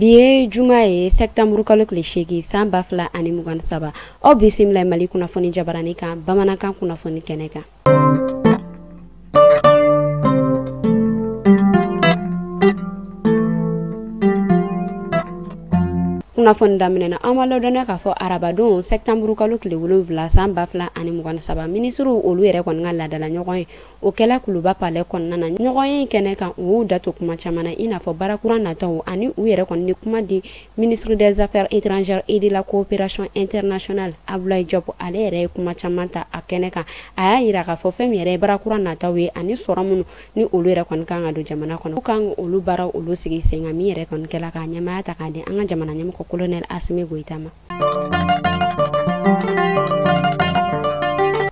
Bi ye juma ye septembre kalo tile 8 san 2023. Aw bisimila Mali kunnafoni jabarani kan bamanankan kunnafoni kɛnɛ kan. Kunnafoni daminɛ na an b'a ladɔnniya k'a fɔ arabadon septembre kalo tile 7 san 2023 minisiriw olu yɛrɛ kɔni ka laadala ɲɔgɔn ye o kɛla Kuluba palais kɔnɔna na. Ɲɔgɔn ye kɛnɛ kan u y'u da to kuma caman na i n'a fɔ baara kura nataw ani u yɛrɛ kɔni ni kuma di ministre des affaires étrangères et de la coopération internationale Abdoulaye Diop. Ale yɛrɛ ye kuma caman ta a kɛnɛ kan. A y'a yira k'a fɔ fɛn min yɛrɛ ye baara kura nataw ye ani sɔrɔ minnu ni olu yɛrɛ kɔni kan ka don jamana kɔnɔ, u kan olu baaraw olu sigi sen kan min yɛrɛ kɔni kɛla k'a ɲɛmaaya ta k'a di an ka jamana ɲɛmɔgɔ colonel Assimi Goïta ma.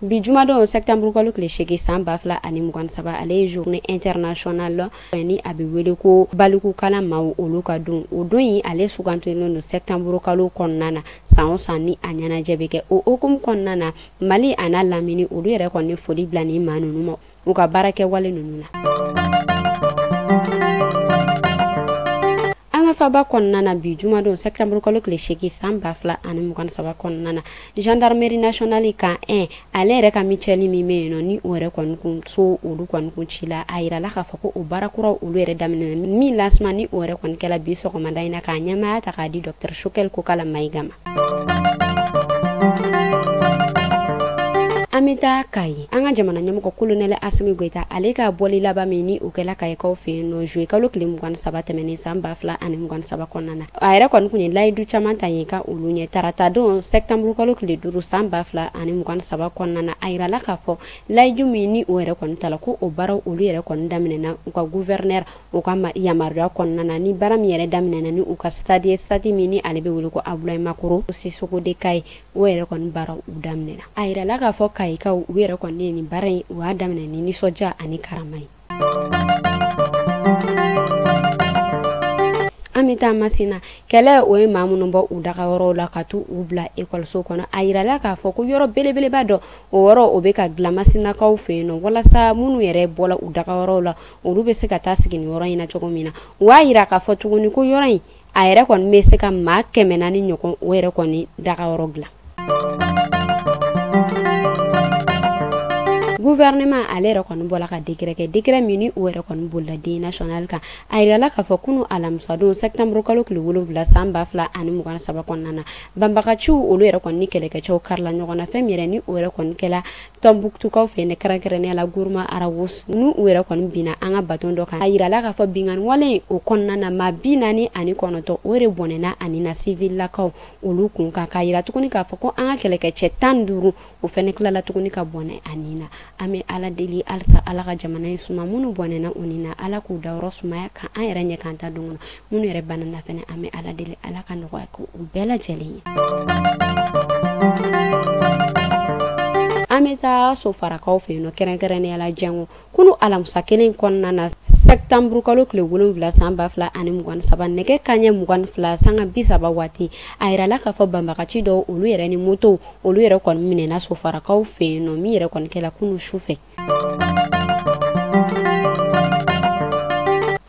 Bi jumadon septembre kalo tile 8 san 2023 ale ye journée internationale ni a bɛ wele ko balikukalan maaw olu ka don. O don in ale sugantilen don septembre kalo kɔnɔna na san o san ni a ɲɛnajɛ bɛ kɛ. O hukumu kɔnɔna na Mali a n'a lamini olu yɛrɛ kɔni foli bila nin maa ninnu ma u ka baarakɛwale ninnu na. An ka faba kɔnɔna na bi jumadon septembre kalo tile 8 san 2023 kɔnɔna na gendarmerie nationale kan 1 ale yɛrɛ ka mutuelle min bɛ yen nɔ ni o yɛrɛ kɔni kun so olu kɔni kun ci la, a yirala k'a fɔ ko o baara kuraw olu yɛrɛ daminɛna min lancement ni o yɛrɛ kɔni kɛla bi sɔgɔmada in na k'a ɲɛmaaya ta k'a di docteur Choguel Kokalla Maïga ma. An bɛ taa Kayi. An ka jamana ɲɛmɔgɔ colonel Assimi Goïta ale ka bɔli laban min ni o kɛla Kayikaw fɛ yen nɔ juillet kalo tile 23 tɛmɛnen san 2023 kɔnɔna na. A yɛrɛ kɔni kun ye layidu caman ta yen ka olu ɲɛ. Tarata don septembre kalo tile 5 san 2023 kɔnɔna na, a yirala k'a fɔ layidu min ni o yɛrɛ kɔni tala ko o baaraw olu yɛrɛ kɔni daminɛna u ka gouverneur u ka yamaruya kɔnɔna na ni baara min yɛrɛ daminɛna ni u ka stade ye, stade min ni ale bɛ wele ko Abdoulaye Makoro Sissoko de Kayi, o yɛrɛ kɔni baaraw u daminɛna. A yirala k'a fɔ Kayikaw u yɛrɛ kɔni ye nin baara in u y'a daminɛ ni nisɔndiya ani karama ye. An bɛ taa Masina. Kɛlɛ o ye maa minnu bɔ u dagayɔrɔw la ka t'u bila ekɔliso kɔnɔ. A yirala k'a fɔ ko yɔrɔ belebeleba dɔ o yɔrɔ o bɛ ka dilan Masinakaw fɛ yen nɔ walasa minnu yɛrɛ bɔla u dagayɔrɔw la olu bɛ se ka taa sigi nin yɔrɔ in na cogo min na. U y'a yira k'a fɔ tuguni ko yɔrɔ in a yɛrɛ kɔni bɛ se ka maa 400 ɲɔgɔn o yɛrɛ kɔni dagayɔrɔ dilan. Gouvernement ale yɛrɛ kɔni bɔla ka décret kɛ, décret min ni o yɛrɛ kɔni bolila den national kan. A yirala k'a fɔ kunu alamisadon septembre kalo tile 7 san 2023 kɔnɔna na banbagaciw olu yɛrɛ kɔni ni kɛlɛkɛcɛw karila ɲɔgɔn na fɛn min yɛrɛ ni o yɛrɛ kɔni kɛla Tɔnbukutukaw fɛ yen kɛrɛnkɛrɛnnenya la Gourma Rharous n'u u yɛrɛ kɔni binna an ka baton dɔ kan. A yirala k'a fɔ binkanni wale o kɔnɔna na maa 49 o de bɔnɛna ani na civilakaw olu kun kan. K'a yira tuguni k'a fɔ ko an ka kɛlɛkɛcɛ 15 o fɛnɛ tilala tuguni ka bɔnɛ ani na. An bɛ Ala deli halisa Ala ka jamana in suma, minnu bɔnɛna u ni na Ala k'u dayɔrɔ sumaya ka an yɛrɛ ɲɛ k'an ta don kɔnɔ, minnu yɛrɛ banana fɛnɛ an bɛ Ala deli Ala ka nɔgɔya k'u bɛɛ lajɛlen ye. An bɛ taa Sofarakaw fɛ yen nɔ kɛrɛnkɛrɛnnenya la Jango kunu alamisa kelen kɔnɔna na septembre kalo tile 7 san 2023 nɛgɛ kanɲɛ 22:30 waati, a yirala k'a fɔ banbagaci dɔw olu yɛrɛ ni motow olu yɛrɛ kɔni minɛna Sofarakaw fɛ yen nɔ min yɛrɛ kɔni kɛla kunu su fɛ.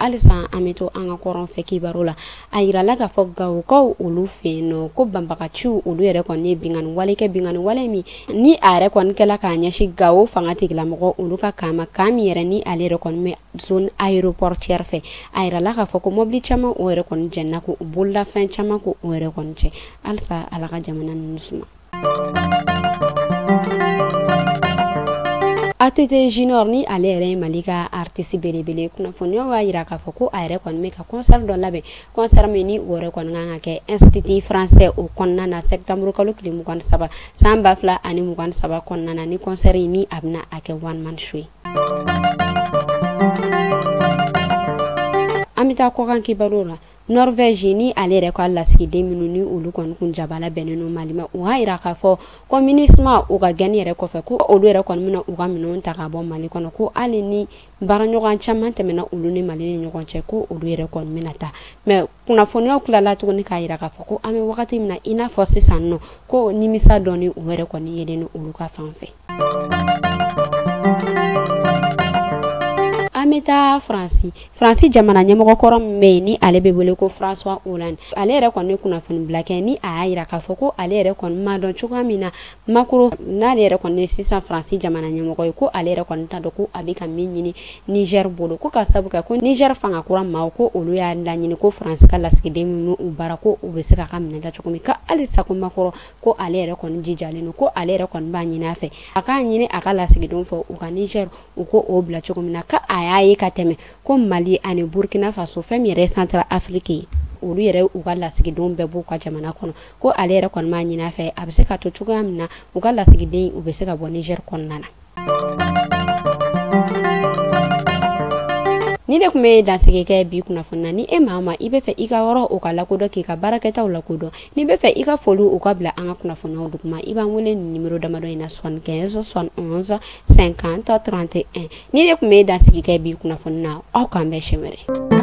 Halisa an bɛ to an ka kɔrɔn fɛ kibaru la, a yirala k'a fɔ Gawokaw olu fɛ yen nɔ ko banbagaciw olu yɛrɛ kɔni ye binkanni wale kɛ, binkanni wale min ni a yɛrɛ kɔni kɛla k'a ɲɛsin Gawo fanga tigilamɔgɔ olu ka kan ma, kan min yɛrɛ ni ale yɛrɛ kɔni bɛ zone aéroportuaire fɛ. A yirala k'a fɔ ko mobili caman o yɛrɛ kɔni jɛnna ko u bololafɛn caman ko o yɛrɛ kɔni cɛ. Halisa Ala ka jamana ninnu suma. ATT Junior ni ale yɛrɛ ye Mali ka artiste belebele, kunnafoniyaw b'a yira k'a fɔ ko a yɛrɛ kɔni bɛ ka concert dɔ labɛn, concert min ni o yɛrɛ kɔni kan ka kɛ Institut français o kɔnɔna na septembre kalo tile 23 san 2023 kɔnɔna na, ni concert in ni a bɛna a kɛ one man show ye. An bɛ taa kɔkan kibaruw la. Norvège ni ale yɛrɛ ka lasigiden minnu ni olu kɔni kun jabala bɛnnen don Mali ma, u y'a yira k'a fɔ ko MINUSMA u ka gɛnni yɛrɛ kɔfɛ ko olu yɛrɛ kɔni bɛna u ka minɛnw ta ka bɔ Mali kɔnɔ, ko hali ni baaraɲɔgɔn caman tɛmɛna olu ni Mali ni ɲɔgɔn cɛ ko olu yɛrɛ kɔni bɛna taa. Mais kunnafoniyaw tilala tuguni k'a yira k'a fɔ ko an bɛ wagati min na i n'a fɔ sisan nɔ ko nimisa dɔɔni u yɛrɛ kɔni yelen don olu ka fan fɛ. An bɛ bɛ taa Faransi jamana ɲɛmɔgɔ kɔrɔ min bɛ yen ni ale bɛ wele ko François Hollande, ale yɛrɛ kɔni kunnafoni bila kɛ ni a y'a jira k'a fɔ ko ale yɛrɛ kɔni ma dɔn cogoya min na Macron n'ale yɛrɛ kɔni ye sisan Faransi jamana ɲɛmɔgɔ ye, ko ale yɛrɛ kɔni t'a dɔn ko a bɛ ka min ɲini Niger bolo, ko ka sabu kɛ ko Niger fanga kura maaw ko olu y'a laɲini ko Faransi ka lasigiden minnu u baara ko u bɛ se k'a ka minɛn ta cogo min, ka halisa ko Macron ko ale yɛrɛ kɔni jijalen don, ko ale yɛrɛ kɔni b'a ɲini a fɛ a k'a ɲini a ka lasigidenw fɛ u ka Niger u ko o bila cogo min na, ka a y'a ye ka tɛmɛ ko Mali ani Burkina Faso fɛn min yɛrɛ ye Centrafrique ye, olu yɛrɛ u ka lasigidenw bɛɛ b'u ka jamana kɔnɔ, ko ale yɛrɛ kɔni b'a ɲini a fɛ a bɛ se ka to cogoya min na u ka lasigiden u bɛ se ka bɔ Niger kɔnɔna na. Ni de tun bɛ dansigi kɛ bi kunnafoni na. Ni e maa ma i bɛ fɛ i ka yɔrɔ o ka lakodɔn, k'i ka baarakɛtaw lakodɔn, n'i bɛ fɛ i ka foli u ka bila an ka kunnafoniyaw duguma, i b'an wele nin numéro damadɔ in na 75 71 50 31. Ni de tun bɛ dansigi kɛ bi kunnafoni na, aw k'an bɛn siɲɛ wɛrɛ.